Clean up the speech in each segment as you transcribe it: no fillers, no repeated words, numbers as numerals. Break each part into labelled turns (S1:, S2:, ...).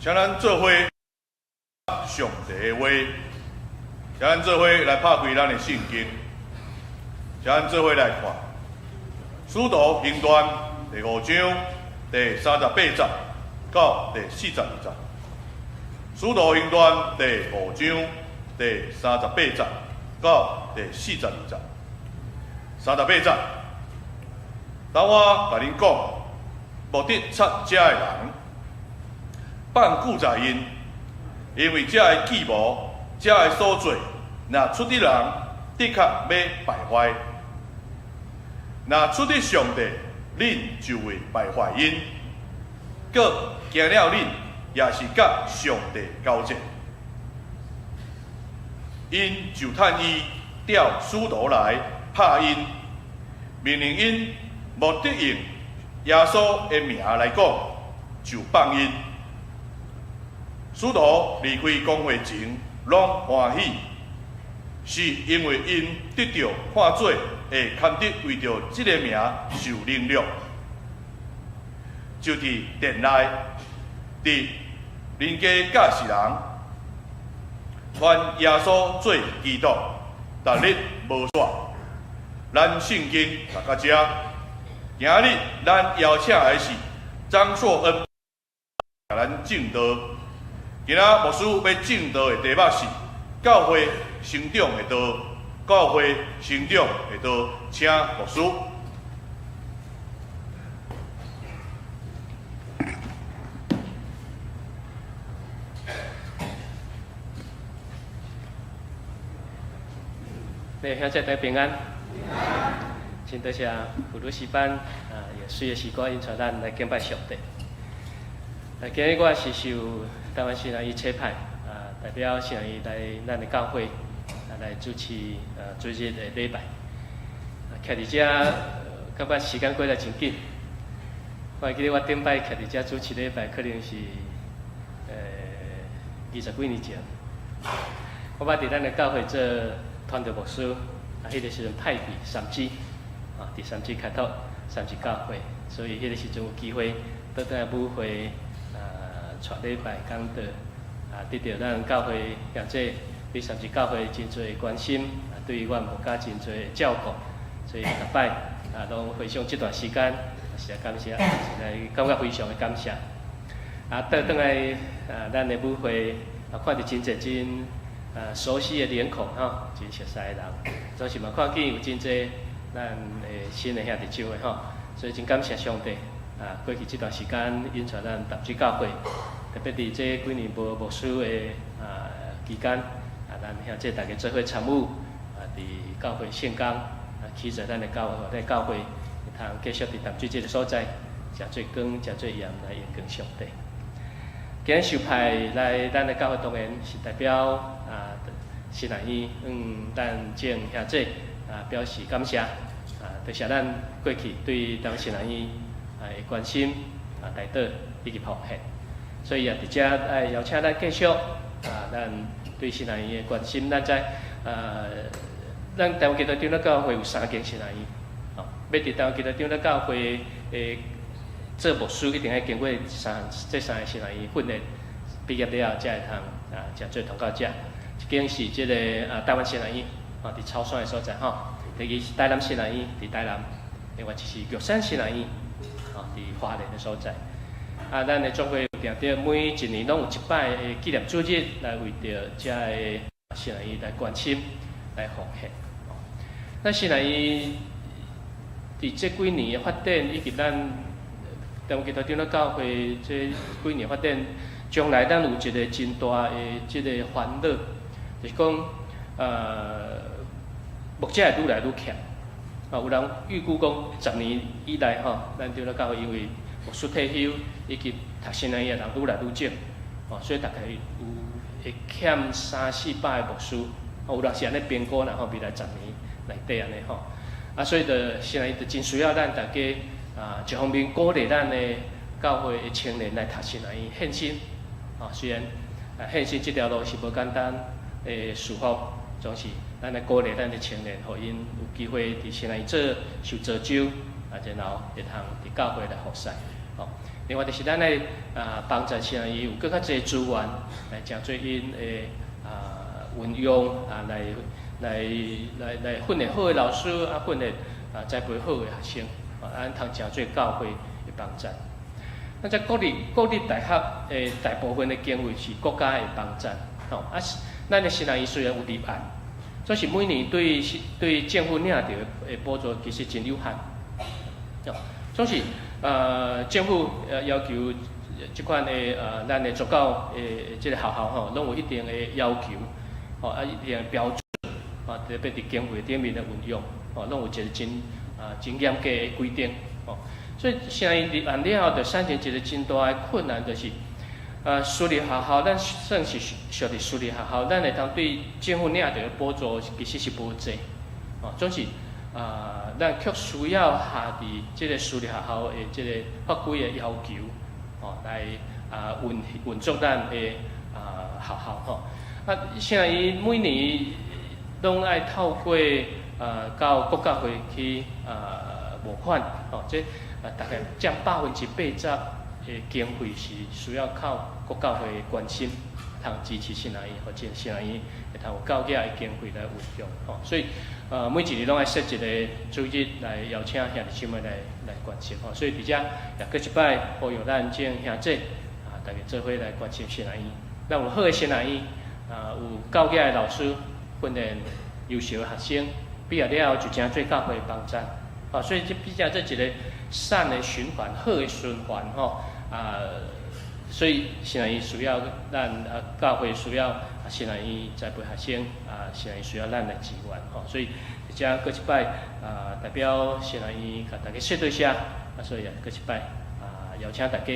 S1: 請咱做伙上帝的話，請咱做伙來拍開咱的聖經，請咱做伙來看《使徒行傳》第五章第三十八節到第四十二節，《使徒行傳》第五章第三十八節到第四十二節，三十八節。當我共恁講，莫得插這的人，放久在𪜶，因為這个計謀，這个所做，若出佇人，的確欲敗壞；若出佇上帝，恁就會敗壞𪜶。閣驚了恁，也是佮上帝交戰。𪜶就趁伊調使徒來拍𪜶，命令𪜶莫得用耶穌的名來講，就放𪜶。使徒離開公會前，攏歡喜，是因為𪜶得著看做會堪得為著這个名受凌辱。就佇殿內，佇人家教示人，傳耶穌做基督，逐日無煞。咱聖經讀到這，今日咱邀請的是張碩恩，共咱證道。今仔牧師欲證道的題目是教會成長的道，教會成長的道，請牧師。
S2: 各兄弟姊妹平安，真多謝婦女詩班啊，用媠的詩歌引帶咱來敬拜上帝。啊，今日我是受台灣神學院差派啊，代表神學院來咱的教會啊來主持啊主日的禮拜。啊，徛佇遮，感覺時間過得真緊。我會記得我頂擺徛佇遮主持禮拜，可能是二十幾年前。我捌佇咱的教會做傳道牧師，啊，彼个時陣派佇三芝，啊，佇三芝開拓三芝教會，所以彼个時陣有機會倒轉來母會，啊，帶禮拜講道，啊，得著咱教會兄弟對三芝教會真濟關心，啊，對於阮牧家真濟照顧，所以逐擺啊，攏回想這段時間，實在感謝，實在感覺非常的感謝。啊，倒轉來啊，咱的母會啊，看著真濟真熟悉的臉孔吼，真熟似的人，總是嘛看見有真濟咱的新的兄弟姊妹吼，所以真感謝上帝啊！過去這段時間引帶咱淡水教會，特別佇這幾年無牧師的啊期間，啊，咱兄弟大家做伙參與啊，佇教會聖工啊，起做咱的教會，咱的教會會通繼續佇淡水這个所在，誠做光，誠做鹽來榮光上帝。今日受派來咱的教會，當然是代表啊，神學院向咱眾兄弟啊表示感謝啊，多謝咱過去對台灣神學院啊的關心啊、代禱以及奉獻，所以也佇遮愛邀請咱繼續啊，咱對神學院的關心，咱知啊，咱台灣基督長老教會有三間神學院，吼，欲佇台灣基督長老教會的做牧師一定愛經過這三个神學院訓練，畢業了後才會通啊，成做傳教者。一間是這个啊台灣神學院，吼，佇草山的所在吼；第二是台南神學院，佇台南；另外一是玉山神學院，吼，佇花蓮的所在。啊，咱的總會有定著每一年攏有一擺的紀念主日，來為著遮个神學院來關心、來奉獻。咱神學院佇這幾年的發展，以及咱台灣基督長老教會這幾年發展，將來咱有一个真大的這个煩惱，就是講，牧者會愈來愈欠。啊，有人預估講，10年以內吼，咱長老教會因為牧師退休以及讀神學院的人愈來愈少，哦，所以大概有會欠三四百个牧師。哦，有人是按呢評估啦吼，未來十年內底按呢吼。啊，所以就神學院就真需要咱大家。啊，一方面鼓勵咱的教會的青年來讀神學院獻身，啊，雖然啊獻身這條路是無簡單的事奉，總是咱來鼓勵咱的青年，予𪜶有機會佇神學院做受造就，啊，然後會通佇教會來服侍。吼。另外就是咱來幫助聖醫有閣較濟資源來誠做𪜶的運用啊，來訓練好的老師啊，訓練栽培好的學生，啊，咱通誠做教會的幫贊。咱這國立大學的大部分的經費是國家的幫贊，吼啊，咱的神學院雖然有立案，總是每年對政府領著的補助其實真有限，哦，總是政府要求這款的咱的宗教的這个學校吼，攏有一定的要求，吼啊一定的標準，啊特別佇經費頂面的運用，吼攏有一個真嚴格的規定，吼。所以現在立案了後，就產生一個真大的困難，就是私立學校，咱算是屬佇私立學校，咱會當對政府領著的補助其實是無濟，哦，總是咱卻需要下佇這个私立學校的這个法規的要求，哦，來運作咱的學校吼。啊，現在伊每年攏愛透過到國教會去募款，吼，這大概佔80%的經費是需要靠國教會的關心，通支持神學院，或者神學院會通有夠額的經費來運用，吼。所以每一年攏愛設一个主日來邀請兄弟姊妹來關心，吼。所以佇遮也閣一擺呼籲咱眾兄姐啊，大家做伙來關心神學院，咱有好的神學院，有夠額的老師訓練優秀的學生，畢業了後就誠做教會幫贊，啊，所以這比較這一个善的循環，好的循環，吼啊，所以神學院需要咱啊，教會需要神學院栽培學生啊，神學院需要咱來支援，吼，所以佇遮閣一擺代表神學院共大家說多謝，啊，所以也閣一擺邀請大家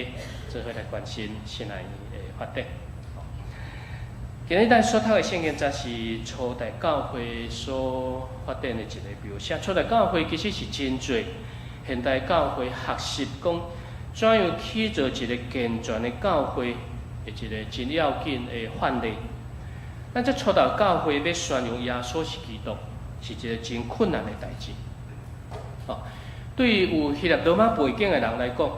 S2: 做伙來關心神學院的發展。今日咱所讀的聖經節是初代教會所發展的一个描寫。初代教會其實是真濟現代教會學習講怎樣去做一个健全的教會的一个真要緊的範例。咱這初代教會欲宣揚耶穌是基督，是一个真困難的代誌。哦，對於有希臘羅馬背景的人來講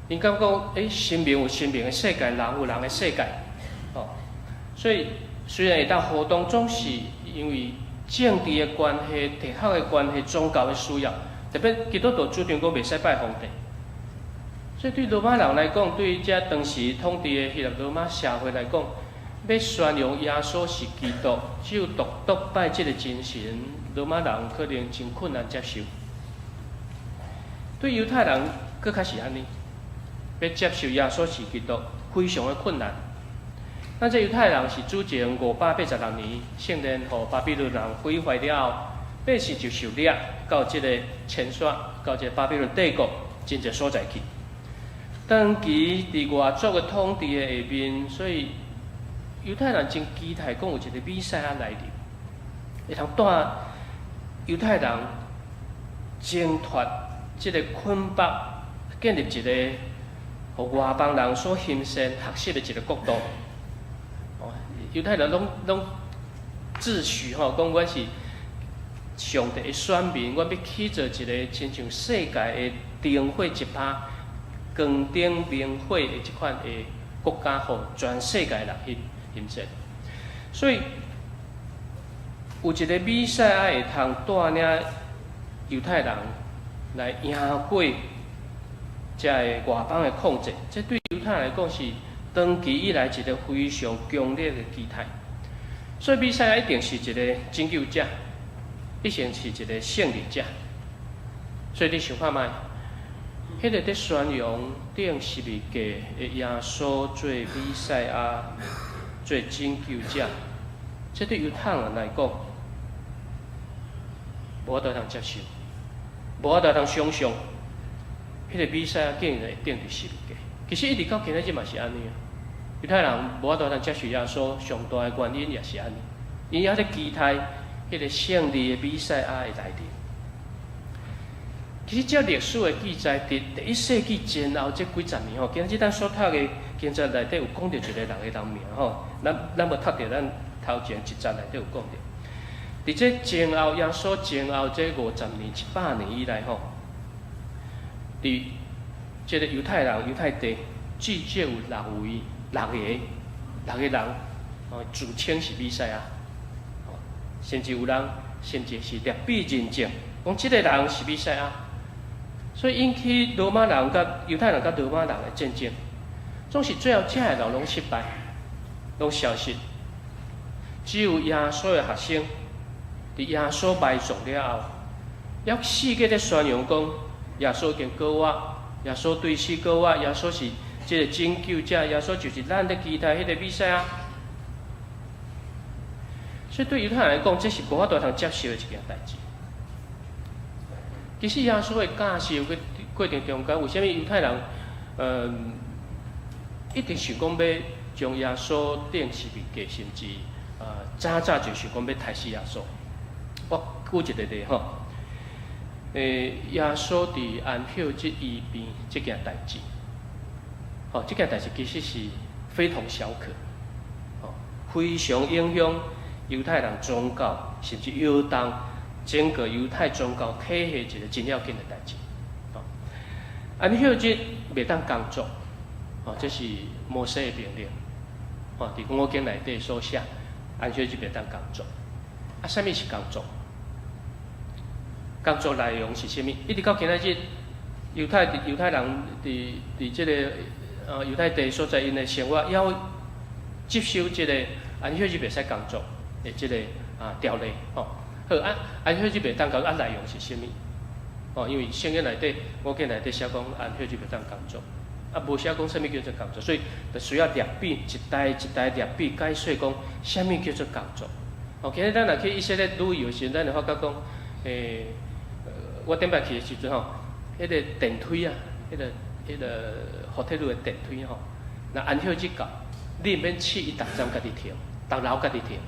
S2: ，𪜶感覺講，神明有神明的世界，人有人的世界，哦。所以雖然會當互動，總是因為政治的關係、地學的關係、宗教的需要，特別基督徒主張講袂使拜皇帝。所以對羅馬人來講，對這當時統治的希臘羅馬社會來講，欲宣揚耶穌是基督，只有獨獨拜這个真神，羅馬人可能真困難接受。對猶太人，閣較是按呢，欲接受耶穌是基督，非常的困難。咱這猶太人是主前586年聖殿予巴比倫人毀壞了後，百姓就受掠到這个遷徙到這个巴比倫帝國真濟所在去。長期佇外族的統治的下面，所以猶太人真期待講有一个彌賽亞來臨，會通帶猶太人掙脫這个捆綁，建立一個予外邦人所欣羨學習的一个國度。猶太人攏自詡吼，講阮是上帝的選民，阮欲起造一个親像世界的燈火一拍，光燈明火的這款的國家，予全世界人去欣羨。所以有一个彌賽亞會通帶領猶太人來贏過這个外邦的控制，這對猶太人來講是長期以來一个非常強烈的期待。所以彌賽亞一定是一个拯救者，一定是一个勝利者。所以你想看覓，彼个佇宣揚釘十字架的耶穌做彌賽亞、做拯救者，這對猶太人來講，無法度通接受，無法度通想象，彼个彌賽亞竟然會釘佇十字架。其實一直到今仔日嘛是按呢啊。猶太人無法度通接受耶穌，上大的原因也是按呢，𪜶猶咧期待彼个勝利的彌賽亞的來臨。其實照歷史的記載，佇第一世紀前後這幾十年吼，今仔日咱所讀的經節內底有講著一个人的人名吼，咱無讀著咱頭前一節內底有講著。佇這前後耶穌前後這50年、100年以來吼，佇這個猶太人猶太地至少有六位六個六個人哦，自稱是彌賽亞，甚至有人甚至是立碑認證，講這個人是彌賽亞，所以引起羅馬人佮猶太人佮羅馬人的戰爭，總是最後這个人攏失敗，攏消失。只有耶穌的學生，佇耶穌埋葬了後，猶四界咧宣揚講耶穌已經過活，耶穌對死過活，耶穌是這個拯救者，耶穌就是咱咧期待彼個彌賽亞。所以對猶太人來講，這是無法度通接受的一件代誌。其實耶穌的教示過過程中間，為啥物猶太人，一直想講欲將耶穌釘十字架，甚至早早就想講欲刣死耶穌？我舉一個例吼，耶穌佇安息日醫病這件代誌，吼，這件代誌其實是非同小可，吼，非常影響猶太人宗教，甚至搖動整個猶太宗教體系一個真要緊的代誌。吼，安息日袂當工作，吼，這是摩西的命令，吼，佇五經內底所寫，安息日袂當工作。啊，啥物是工作？工作內容是啥物？一直到今仔日，猶太人佇這個猶太地所在，𪜶的生活猶接受這個安息日袂使工作的這個條例吼。好啊，安息日袂當工作啊，內容是啥物？哦，因為聖經內底，五經內底寫講安息日袂當工作，啊，無寫講啥物叫做工作，所以就需要律比一代一代律比解說講啥物叫做工作。哦，今日咱若去以色列旅遊時，咱會發覺講，我頂擺去的時陣吼，彼個電梯啊，彼個滑鐵盧的電梯吼，若安息日到，你毋免試伊逐站家己停，逐樓家己停。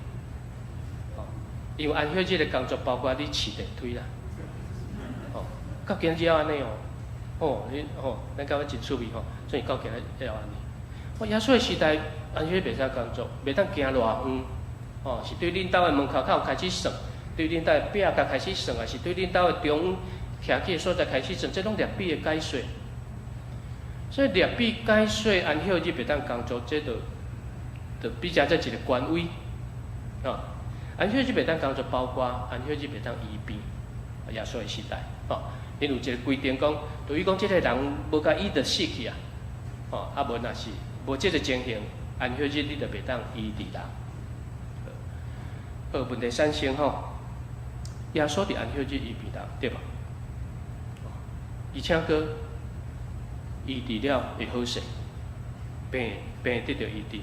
S2: 哦，因為安息日的工作包括你試電梯啦。哦，到今日猶按呢哦，哦，你吼，咱感覺真趣味吼，所以到今日猶按呢。哦，耶穌的時代，安息日袂使工作，袂當行偌遠。哦，是對恁兜的門口口開始算，對恁兜的壁角開始算，還是對恁兜的中徛起的所在開始算？這攏律比的解說。所以律比解說安息日袂當工作，這就就比較這一個權威。哦，安息日袂當工作，包括安息日袂當醫病。耶穌的時代，哦，𪜶有一個規定講，對於講這個人無共醫著死去啊，哦，啊無若是無這個情形，安息日你就袂當醫治人。好，問題產生吼，耶穌佇安息日醫病人，對無？而且閣醫治了會好勢，病病得著醫治，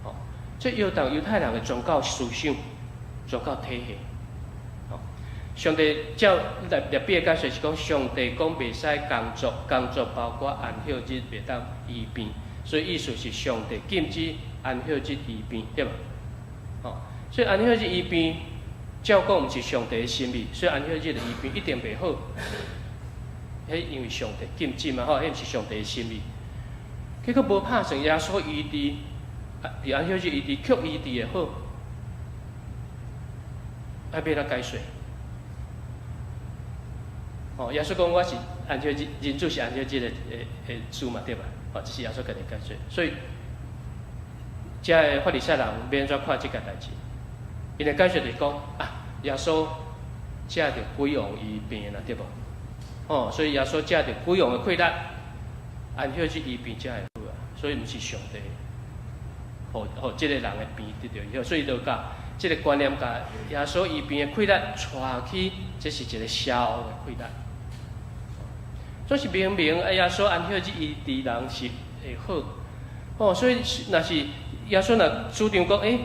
S2: 吼，這搖動猶太人的宗教思想、宗教體系，吼，上帝照律律比的解說是講，上帝講袂使工作，工作包括安息日袂當醫病，所以意思是上帝禁止安息日醫病，對無？吼，所以安息日醫病，照講毋是上帝的心意，所以安息日的醫病一定袂好。彼因為上帝禁止嘛，吼，彼毋是上帝的心意。結果無拍算耶穌醫治，佇安息日醫治，卻醫治會好，愛欲按怎解說？哦，耶穌講我是安息日，人子是安息日的主嘛，對吧？哦，這是耶穌家己解說。所以，遮个法利賽人欲按怎看這件代誌？𪜶的解說就是講啊，耶穌藉著鬼王醫病啦，對無？哦，所以耶穌藉著鬼王的氣力，安息日醫病才會好啊。所以毋是上帝，予予這個人的病得著醫好，所以就共這個觀念，共耶穌醫病的氣力帶去，這是一個邪惡的氣力。總是明明啊，耶穌安息日醫治人是會好，哦，所以若是耶穌若主張講，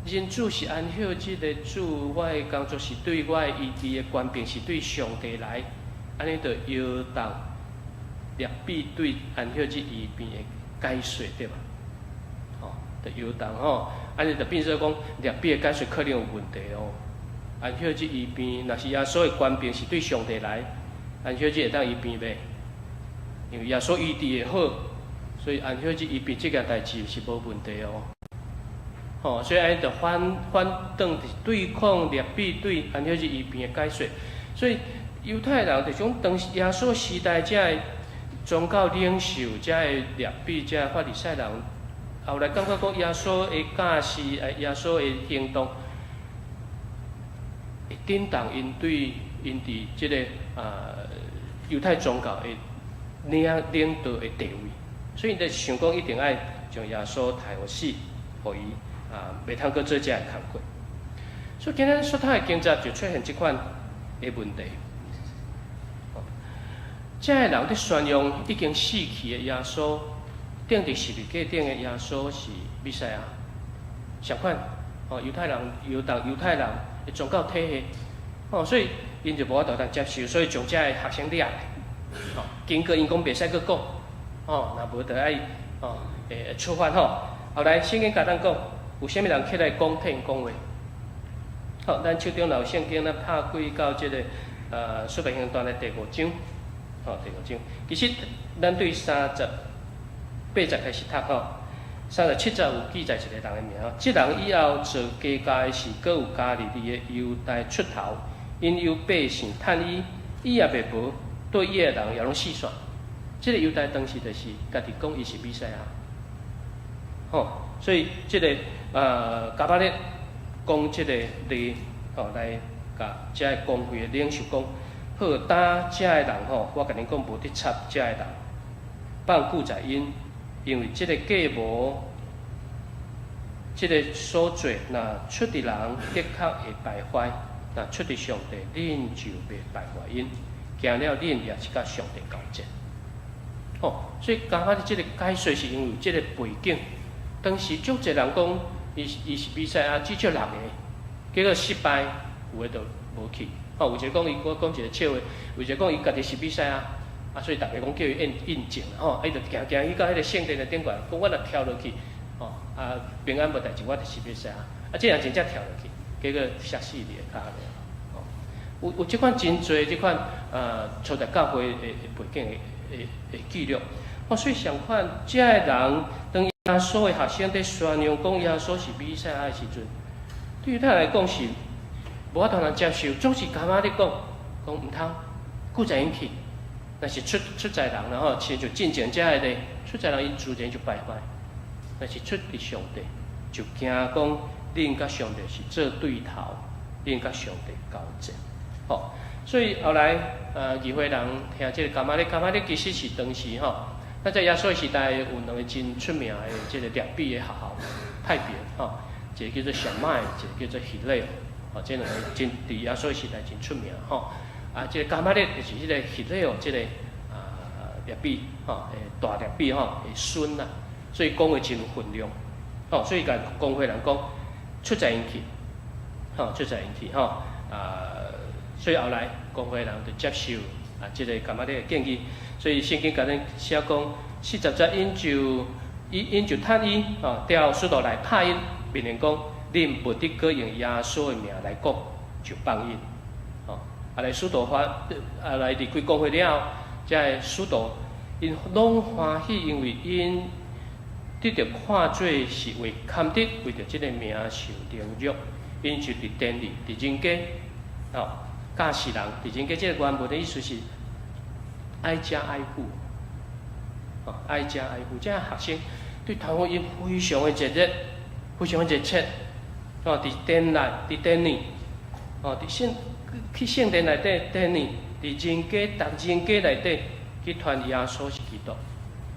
S2: 人子是安息日的主，我的工作是對我的醫治的權柄是對上帝來，按呢就搖動律比對安息日醫病的解說，對吧？吼，就搖動吼，按呢就變做講律比的解說可能有問題哦。安息日醫病，若是耶穌的權柄是對上帝來，安息日會當醫病袂？因為耶穌醫治會好，所以安息日醫病這件代誌是無問題哦。吼，所以按呢就反反轉對抗律比對安息日醫病的解說，所以猶太人就是講當耶穌時代遮的宗教領袖、遮个律比、遮個法利賽人，後來感覺講耶穌的教示、耶穌的行動，會震動𪜶對𪜶佇這个猶太宗教的領導的地位，所以𪜶就想講一定愛將耶穌刣予死，予伊袂通閣做這个工課。所以今仔所讀的經節就出現這款的問題。這个人佇宣揚已經死去的耶穌，釘佇十字架頂的耶穌是彌賽亞，相款哦，猶太人猶太人的宗教體系，哦，所以𪜶就無法度通接受，所以將這个學生掠來，哦，經過𪜶講袂使閣講，哦，若無就愛哦會處罰吼。後來聖經共咱講，有啥物人起來講替𪜶講話？好，咱手中若有聖經，咱拍開到這个使徒行傳的第五章。吼，第五章，其實咱對38節開始讀吼，37節有記載一個人的名。這人以後做家教的時，閣有加利利的猶大出頭，引誘百姓趁伊，伊也袂無，綴伊的人也攏四散。這个猶大當時就是家己講伊是彌賽亞，吼，所以這个加瑪列講這个例，吼，來共遮个公會的領袖講。好，當遮个人吼，我共恁講無得插遮个人，放記載𪜶，因為這个計謀，這个所做，若出佇人，的確會敗壞；若出佇上帝，恁就袂敗壞𪜶。驚了恁也是佮上帝交戰。吼，所以加瑪列這个解說是因為這個背景，當時足濟人講，伊是彌賽亞，至少六个，結果失敗，有的就無去。吼，有一个講伊，我講一个笑話，有一个講伊家己是彌賽亞，啊，所以逐家講叫伊印證，吼，伊就行行去到彼个聖殿的頂懸，講我若跳落去，吼，啊，平安無代誌，我就是彌賽亞。啊，這人真正跳落去，結果摔死佇个跤咧，吼，有這款真濟這款初代教會的背景的記錄，哦，所以相款，這个人當耶穌的學生佇宣揚講耶穌是彌賽亞的時陣，對他來講是無法度通接受，總是加瑪咧講，講毋通，記載𪜶去，若是出在人啦吼，親像進前遮个咧，出在人𪜶自然就敗壞，若是出佇上帝，就驚講恁佮上帝是做對頭，恁佮上帝交戰，吼，所以後來議會人聽這个加瑪列，加瑪列其實是當時吼，那在耶穌時代有兩個真出名的這个律比的學校派別吼，一个叫做沙麥，一個叫做希勒。哦，這兩個真佇耶穌時代真出名吼。啊，這个加瑪列就是彼个希勒這个律比吼，大律比吼的孫啦，所以講話真有分量。吼，所以共公會人講出在𪜶去，吼，出在𪜶去吼。啊，所以後來公會人就接受這个加瑪列的建議。所以聖經共咱寫講，40節𪜶就趁伊，吼，調使徒來拍𪜶，命令講，恁袂得閣用耶穌的名來講，就放𪜶。吼，啊來使徒發，啊來離開公會了後，遮个使徒𪜶攏歡喜，因為𪜶得著看做是為堪得，為著這个名受凌辱，𪜶就佇殿裡，佇人間，吼，教示人，佇人間這个原文的意思是挨家挨戶，吼，挨家挨戶，這个學生對傳福音非常的熱熱，非常的熱切。哦，佇殿內，佇殿裡，哦，佇聖去聖殿內底殿裡，佇人家逐人家內底去傳耶穌是基督，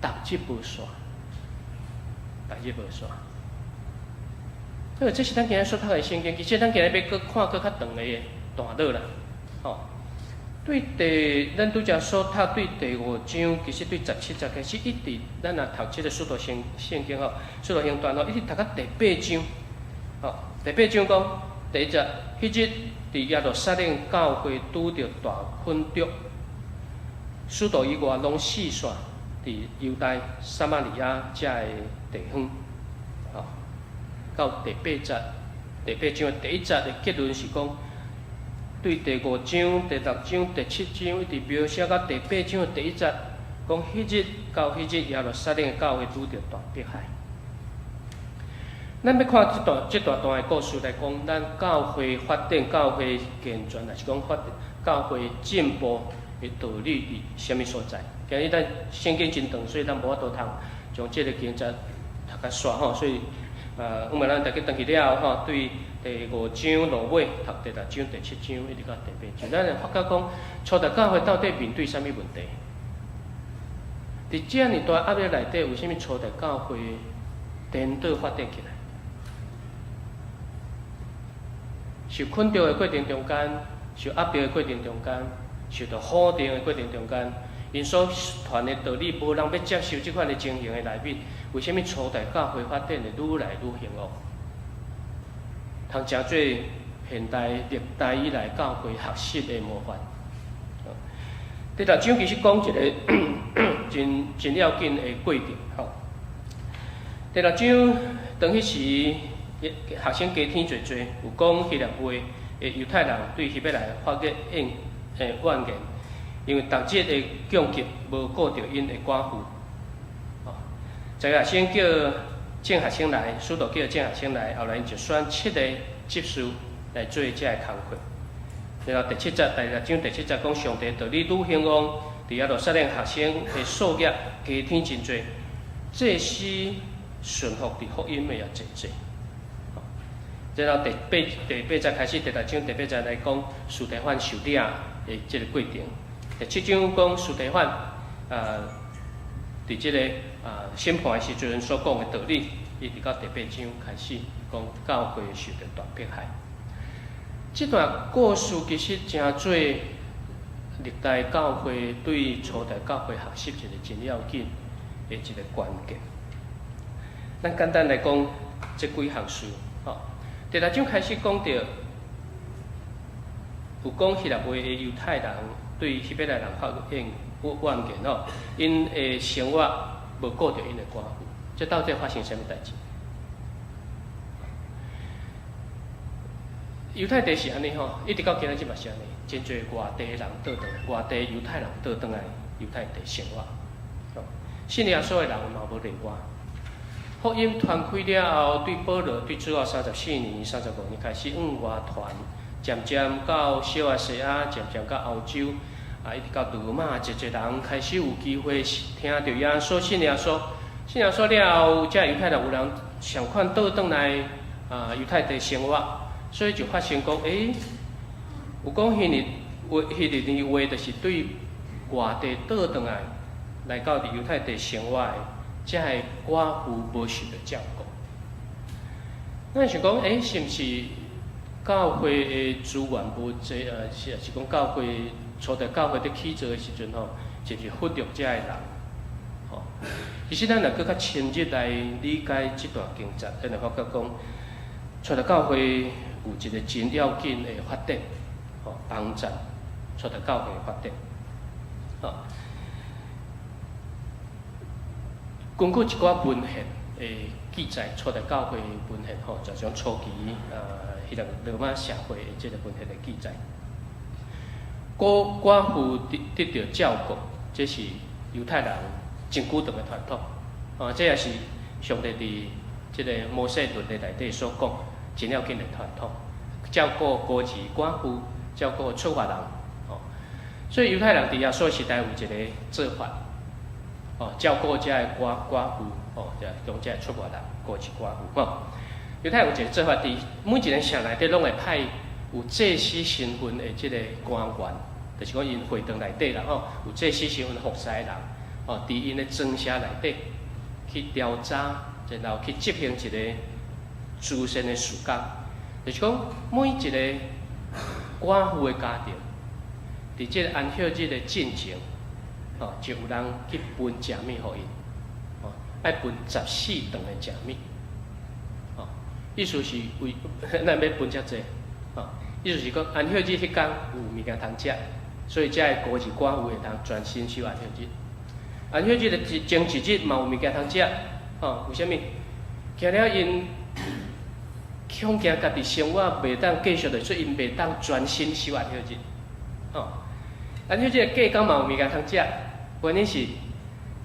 S2: 逐日無煞，逐日無煞。這是咱今日所讀的聖經，其實咱今日欲閣看閣較長的段落啦，吼。對第，咱拄才所讀對第五章，其實對17節開始，一直咱若讀這个使徒行聖經吼，使徒行傳吼，一直讀到第八章，吼，第八章講第一節，彼日佇耶路撒冷教會拄著大困局，使徒以外攏四散佇猶大、撒瑪利亞遮个地方，吼，到第八節，第八章的第一節的結論是講，對第五章、第六章、第七章，一直描寫到第八章的第一節，講彼日到彼日耶路撒冷的教會拄著大迫害。咱欲看這大段的故事來講，咱教會發展、教會健全，抑是講發展教會進步的道理佇啥物所在？今日咱聖經真長，所以咱無法度通將這個經節讀較煞吼，所以啊，有嘛咱逐家轉去了後吼，對第五章落尾讀第六章、第七章一直到第八章，咱會發覺講初代教會到底面對啥物問題？佇遮爾大壓力內底，為啥物初代教會顛倒發展起來？受困著的過程中間，受壓迫的過程中間，受到否定的過程中間，𪜶所傳的道理，無人欲接受這款的情形的內面，為啥物初代教會發展會愈來愈興旺？通成做現代歷代以來教會學習的模範。第六章其實講一個真真要緊的過程，吼。第六章當彼時學生加添濟濟，有講希臘話的猶太人對希伯來發個怨怨言，因為逐日的供給無顧著𪜶的寡婦。哦，十個學生叫眾學生來，使徒叫眾學生來，後來𪜶就選七個執事來做這个工課。然後第七節，第六章第七節講上帝道理愈興旺，佇耶路撒冷學生的數額加添真濟，祭司順服佇福音的也濟濟。然後第八節開始，第六章第八節來講司提反受掠的這個過程。第七章講司提反啊，佇這個啊審判的時陣所講的道理，一直到第八章開始講教會受著大迫害。這段故事其實成做歷代教會對初代教會學習一個真要緊的一個關鍵。咱簡單來講這幾項事，吼。第六章開始講著，有講希臘話的猶太人對希伯來人發怨怨言哦，𪜶的生活無顧著𪜶的寡婦，這到底發生啥物代誌？猶太地是按呢吼，一直到今仔日嘛是按呢，真濟外地人倒轉來，外地猶太人倒轉來猶太地生活。信耶穌的人嘛無例外。福音傳開了後，對保羅對主後34年、35年開始往外傳，漸漸到小亞細亞，漸漸到歐洲，啊，一直到羅馬，濟濟人開始有機會聽著耶穌，信耶穌。信耶穌了後，遮猶太人有人共款倒轉來啊，猶太地生活。所以就發生講，欸，有講彼日話，彼日的話，就是對外地倒轉來來到佇猶太地生活的，遮个寡婦無受著照顧。咱想講，欸，是毋是教會的資源無濟啊？是講教會初代教會佇起造的時陣吼，是毋是忽略遮个人？吼，其實咱若閣較深入來理解這段經節，咱會發覺講，初代教會有一個真要緊的發展，吼，幫助初代教會的發展，吼。根據一寡文獻的記載，初代教會文獻吼，就像初期啊，彼個羅馬社會的這個文獻的記載，孤寡婦得著照顧，這是猶太人真久長的傳統，啊，這也是上帝佇這個摩西律例內底所講。真要緊的傳統，照顧孤兒寡婦，照顧出外人，哦，所以猶太人佇耶穌時代有一個做法，哦，照顧遮个寡寡婦，哦，就講遮个出外人，孤兒寡婦，吼。猶太人有一個做法，佇每一个城內底攏會派有祭司身份的這个官員，就是講𪜶會堂內底啦，吼，有祭司身份服侍的人，哦，佇𪜶的莊舍內底去調查，然後去執行一个慈善的事工，就是講每一个寡婦的家庭，佇這个安息日的進前，吼，就有人去分食物予𪜶，吼，愛分14頓的食物，吼，意思是為咱欲分遮濟，吼，意思是講安息日彼工有物件通食，所以遮个孤兒寡婦會通專心守安息日。安息日的前一日嘛有物件通食，吼，為啥物？驚了𪜶恐驚家己生活袂當繼續落，所以𪜶袂當專心守安息日。吼，安息日隔工嘛有物件通食，原因是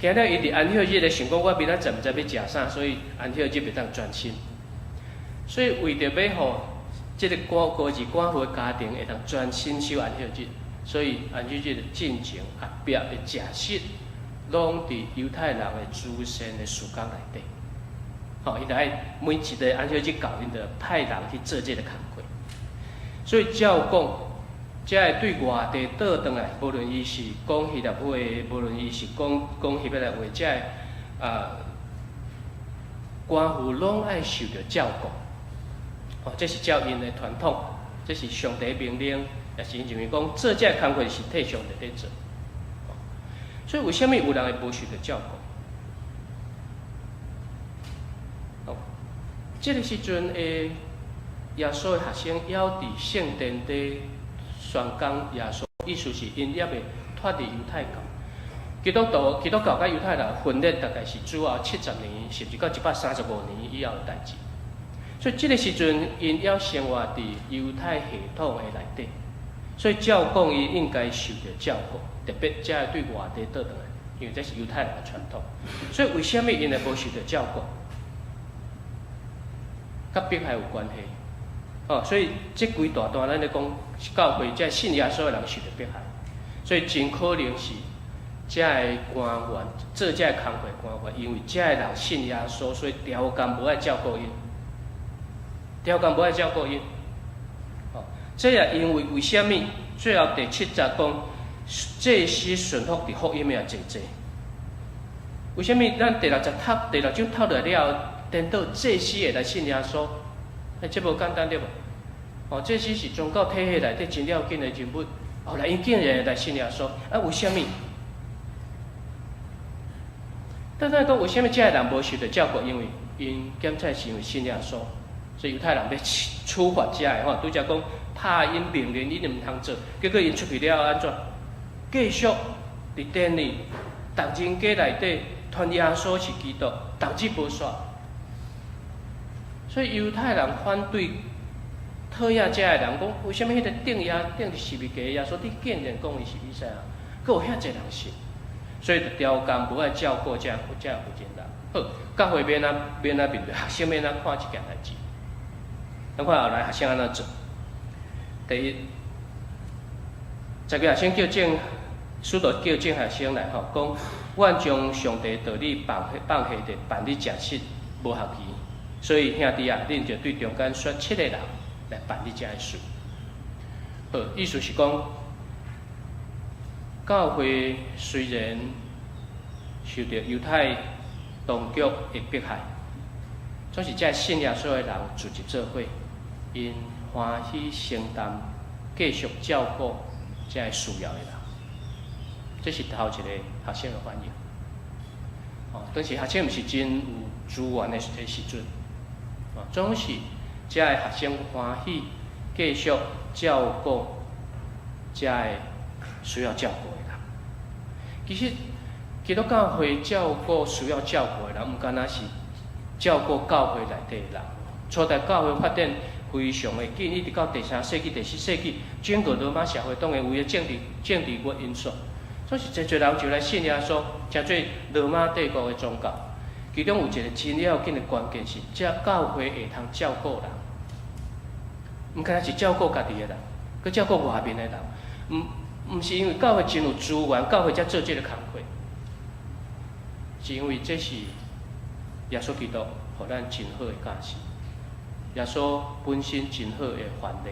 S2: 驚了伊佇安息日咧想講，我明仔載毋知欲食啥，所以安息日袂當專心。所以為著欲予這个孤兒寡婦的家庭會當專心守安息日，所以安息日的進前後壁的食食。攏佇猶太人的祖先的事工內底。吼，𪜶著愛每一個安息日到，𪜶著派人去做這个工課。所以照講，這个對外地倒轉來，無論伊是講希臘話，無論伊是講講希伯來話，這个官府攏愛受著照顧。哦，這是照𪜶的傳統，這是上帝命令，也是𪜶認為講做這个工課是替上帝佇做。所以為啥物有人會無受著照顧？哦，這个時陣的耶穌的學生猶佇聖殿佇宣講耶穌，意思是𪜶猶未脫離猶太教。基督徒、基督教佮猶太人分裂，大概是主後70年，甚至到135年以後的代誌。所以這个時陣，𪜶猶生活佇猶太系統的內底，所以照講伊應該受著照顧，特別這个對外地倒轉來，因為這是猶太人的傳統。所以為啥物𪜶會無受著照顧？佮迫害有關係。哦，所以這幾大段咱咧講教會這信耶穌的人受著迫害，所以真可能是這个官員做這个工課官員，因為這個人信耶穌，所以刁工無愛照顧𪜶，刁工無愛照顧𪜶。哦，這也因為為啥物最後第七節講祭司順服佇福音的濟濟？為啥物咱第六節讀第六章讀落了後，顛倒祭司會來信耶穌？欸，這無簡單對無？哦，祭司是宗教體系內底真要緊的人物，後來𪜶竟然會來信耶穌，啊，為啥物？但咱講為啥物這个人無受著照顧？因為𪜶檢查是因為信耶穌，所以猶太人欲處罰這个吼，拄才講拍𪜶命令，𪜶毋通做，結果𪜶出去了後按怎？繼續佇殿裡，逐人家內底傳耶穌是基督，逐日無煞。所以猶太人反對討厭這个人，講為啥物彼个釘耶釘十字架的耶穌，你竟然講伊是彌賽亞，閣有遐濟人信，所以就刁工無愛照顧這個負責人。好，教會欲按怎欲按怎面對，學生欲按怎看這件代誌。咱看後來學生按怎做？第一，十個學生叫眾使徒叫眾學生來吼，講阮將上帝道理放放下的辦理食食無合宜，所以兄弟啊，恁著對中間選七個人來辦理這个事。好，意思是講，教會雖然受著猶太當局的迫害，總是這信耶穌的人聚集做伙，𪜶歡喜承擔，繼續照顧這个需要的人。這是頭一個學生的反應。哦，當時學生毋是真有資源的時陣，哦，總是這个學生歡喜繼續照顧這个需要照顧的人。其實基督教會照顧需要照顧的人，毋干焦是照顧教會內底的人。初代教會發展非常的緊，一直到第三世紀、第四世紀，整個羅馬社會當然為了政治個因素，所以濟濟人就來信耶穌，成做羅馬帝國的宗教。其中有一個真要緊的關鍵是，這教會會通照顧人，毋干焦是照顧家己的人，閣照顧外面的人。毋是因為教會真有資源，教會才做這个工課，是因為這是耶穌基督予咱真好的教示。耶穌本身真好的範例，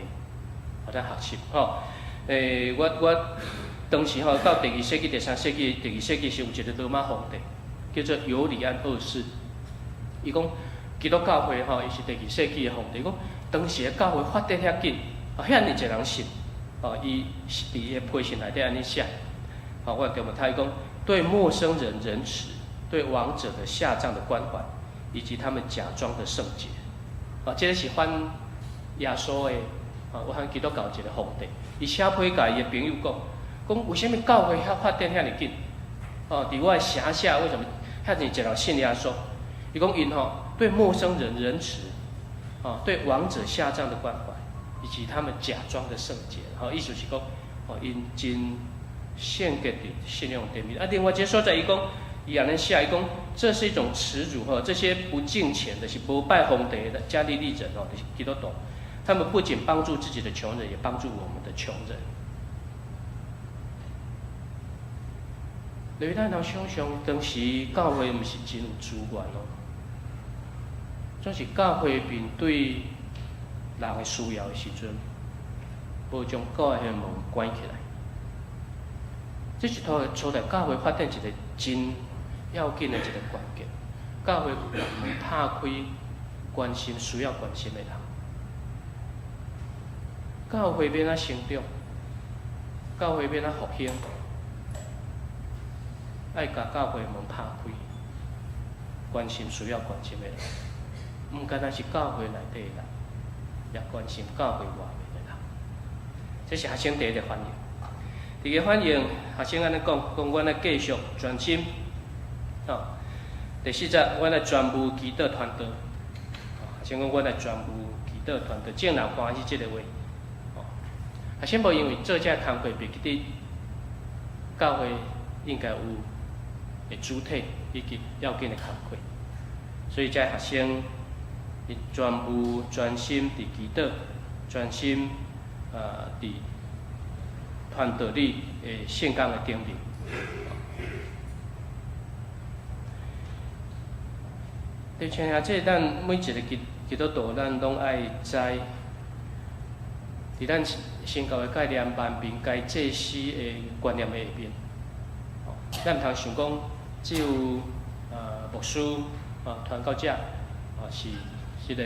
S2: 予咱學習吼。我當時吼到第二世紀、第三世紀、第二世紀時有一個羅馬皇帝叫做尤里安二世。伊講基督教會吼，伊是第二世紀的皇帝。伊講當時的教會發展遐緊，遐爾濟人信，哦，伊佇伊的批信內底按呢寫。吼，我中文讀伊講，對陌生人仁慈，對亡者的下葬的關懷，以及他們假裝的聖潔。哦，這个是反耶穌的，哦，我看基督教一個皇帝，伊寫批共伊的朋友講，講為啥物教會遐發展遐爾緊？哦，佇我的轄下為什麼遐爾濟人信耶穌？伊講𪜶吼對陌生人仁慈，哦，對亡者下葬的關懷，以及他們假裝的聖潔，吼，意思是講，哦，𪜶真聖潔佇信仰頂面。啊，另外一個所在，伊講，伊按呢寫，伊講這是一種恥辱，吼，這些不敬虔的，是無拜皇帝的加利利人，哦，就是基督徒，他們不僅幫助自己的窮人，也幫助我們的窮人。你咱通想象，當時教會毋是真有資源哦，總是教會面對人的需要的時陣，無將教會的門關起來。這是初初代教會發展一個真要緊的一個關鍵。教會門拍開，關心需要關心的人。教會欲按怎成長？教會欲按怎復興？愛共教會門拍開，關心需要關心的人，毋干焦是教會內底的人，也關心教會外面的人。這是學生第一個反應。第二個反應，學生按呢講，講阮愛繼續專心。吼，第四節，阮愛專務祈禱傳道。學生講，阮愛專務祈禱傳道，眾人歡喜這個話。學生無因為做這工課，袂記得教會應該有的主體以及要緊的工課，所以這學生伊專務專心佇祈禱，專心佇傳道理的聖工的頂面。弟兄兄姊，咱每一個基督徒，咱攏愛知，佇咱神教的概念，萬民皆祭司的觀念的下面，咱毋通想講只有牧師啊、傳教者啊是這個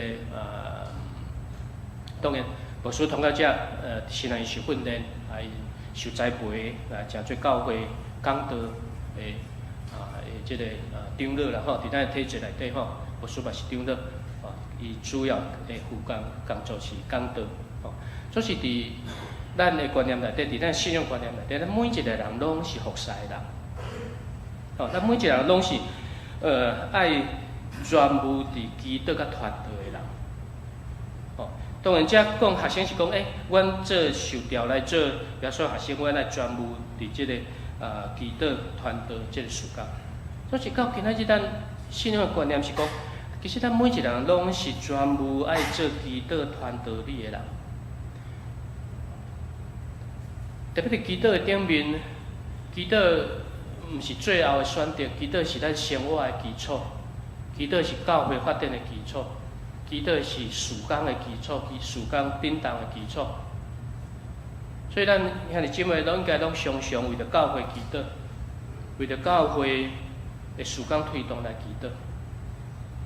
S2: 當然牧師、傳教者是讓伊受訓練，啊伊受栽培，來成做教會講道的啊的這個長老啦吼，佇咱的體制內底吼，牧師嘛是長老，吼，伊主要的負責工作是講道，吼，總是佇咱的觀念內底，佇咱信仰觀念內底，咱每一個人攏是服侍的人，吼，咱每一個人攏是愛專務佇祈禱佮傳道的人，吼。當然，這講學生是講，欸，阮做受召來做耶穌學生，阮來專務佇這個祈禱傳道這個事工。所以到今仔日，咱信仰的觀念是講，其實咱每一個人攏是專務愛做祈禱傳道理的人。特別佇祈禱的頂面，祈禱毋是最後的選擇，祈禱是咱生活的基礎，祈禱是教會發展的基礎，祈禱是事工的基礎，事工振動的基礎。所以咱兄弟姊妹攏應該攏常常為著教會祈禱，為著教會的事工推動來祈禱。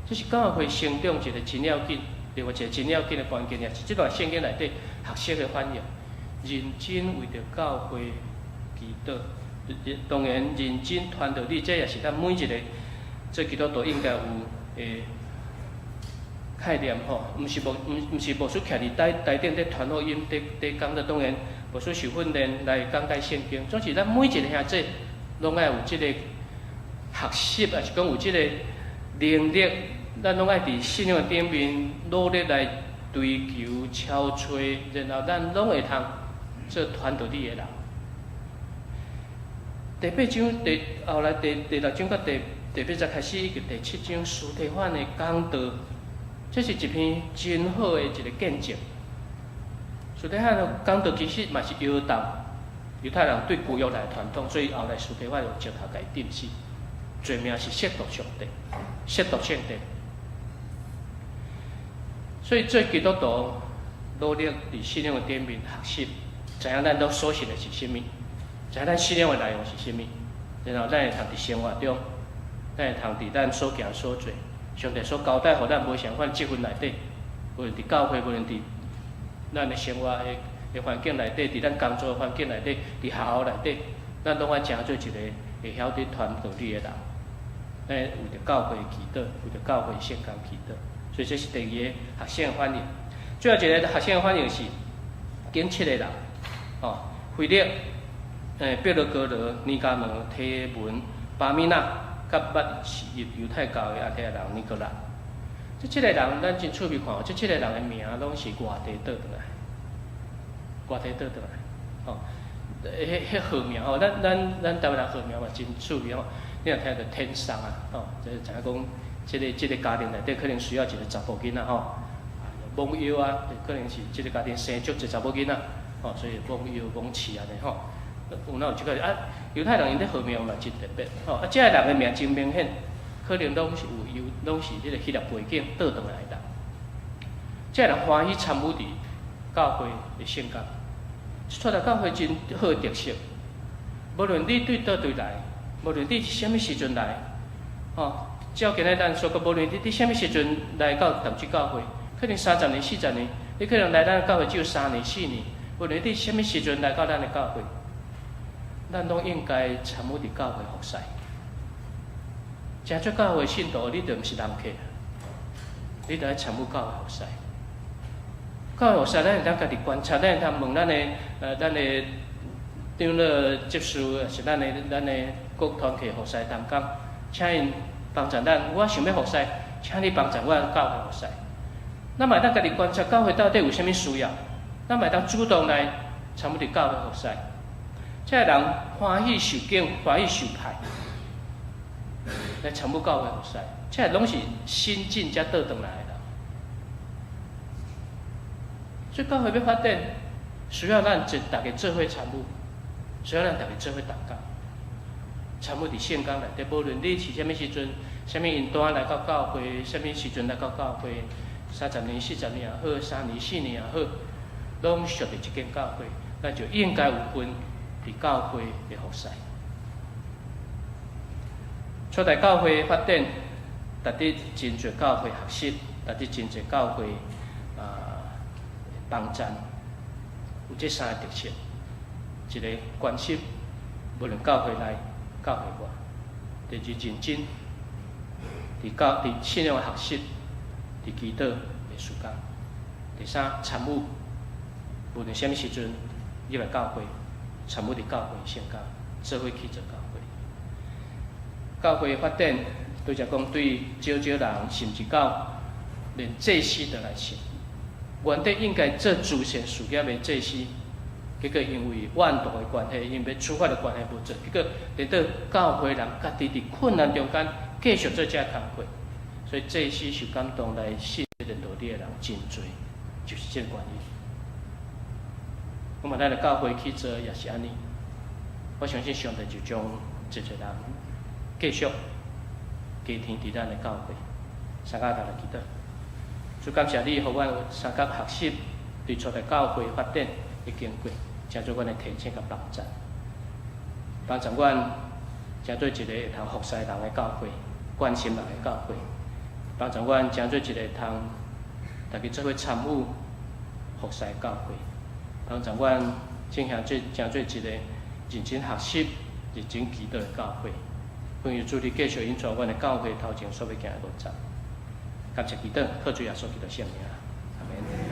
S2: 這是教會成長一個真要緊，另外一個真要緊的關鍵，也是這段聖經內底學習的反應。認真為著教會祈禱，當然認真傳道理，這也是咱每一個做基督徒應該有的概念吼。毋是牧師徛佇台台頂佇傳福音，佇佇講道，當然牧師受訓練來講解聖經。總是咱每一個兄弟攏愛有這個學習，抑是講有這個能力，咱攏愛佇信仰頂面努力來追求、敲揣，然後咱攏會通做傳道理的人。第八章第後來第六章到第八節開始，以及第七章司提反的講道，這是一篇真好的一個見證。司提反的講道其實嘛是搖動猶太人對舊約來傳統，所以後來司提反用石頭共伊釘死，罪名是褻瀆上帝、褻瀆聖殿。所以做基督徒努力佇信仰的頂面學習，知影咱都所信的是啥物，知影咱信仰的內容是啥物，然後咱會通佇生活中，咱會通佇咱所行所做，上帝所交代予咱無相款職分內底，無論佇教會，無論佇咱的生活的的環境內底，佇咱工作環境內底，佇學校內底，咱攏愛成做一個會曉得傳道理的人，咱為著教會祈禱，為著教會聖工祈禱。所以這是第二個學生的反應。最後一個學生的反應是，揀七個人，哦，腓力、彼羅哥羅、尼迦挪、提門、巴米納，佮捌是猶太教的阿提阿人尼哥拉。這七個人，咱真趣味看，這七個人的名攏是外地倒轉來，外地倒轉來，吼，彼彼號名吼，咱台灣人號名嘛真趣味吼，你若聽著天送啊，吼，就知影講。這個家庭內底可能需要一個查埔囡仔吼，罔腰啊，可能是這個家庭生足濟查某囡仔，吼，所以罔腰罔飼按呢吼。有哪有這個啊？猶太人𪜶咧號名嘛真特別，吼啊！這个人的名真明顯，可能攏是有猶，攏是這个希臘背景倒轉來的人。這个人歡喜參與佇教會的聖工，出來教會真好的特色。無論你對佗位來，無論你是啥物時陣來，吼，照今日咱說過，無論你佇啥物時陣來到淡水教會，可能30年、40年，你可能來咱教會只有3年、4年，無論你啥物時陣來到咱的教會，咱攏應該參與佇教會服侍。成做教會信徒，你就毋是人客，你著愛參與教會服侍。教會服侍，咱會當家己觀察，咱會當問咱的長老執事，抑是咱的各團契服侍同工，請𪜶幫助咱。我想欲服侍，請你幫助我教會服侍。咱嘛會當家己觀察教會到底有啥物需要，咱嘛會當主動來參與佇教會服侍。這个人歡喜受揀，歡喜受派，來參與教會服侍，這個攏是新進才倒轉來的。所以教會欲發展，需要咱一逐家做伙參與，需要咱逐家做伙同工，參與佇聖工內底。無論你是啥物時陣、啥物因單來到教會，啥物時陣來到教會，30年、40年也好，3年、4年也好，攏屬佇這間教會，咱就應該有份佇教會的服侍。初代教會發展，值得真濟教會學習，值得真濟教會幫贊。有這三個特色：一個關心，無論教會內、教會外；第二認真，佇信仰學習，佇祈禱的時間；第三參與，無論啥物時陣入來教會，參與佇教會聖工，做伙去做教會。教會發展，拄才講對少少人，甚至到連祭司都來信。原底應該做慈善事業的祭司，結果因為怨毒的關係，因為處罰的關係無做，結果連到教會人家己佇困難中間繼續做這工課，所以祭司受感動來信這個道理的人真濟，就是這個原因。我嘛咱的教會去做也是按呢，我相信上帝就將這濟人繼續加添佇咱的教會，三甲頭來祈禱。主感謝你，予阮有相佮學習對初代教會發展的經過，成做阮的提醒佮幫助，幫助阮成做一個會通服侍人的教會，關心人的教會，幫助阮成做一個會通逐家做伙參與服侍的教會，幫助阮進行做成做一個認真學習、認真祈禱的教會。奉求主你繼續引導阮的教會頭前所欲行的路程。感謝基督，靠主耶穌基督聖名，阿門。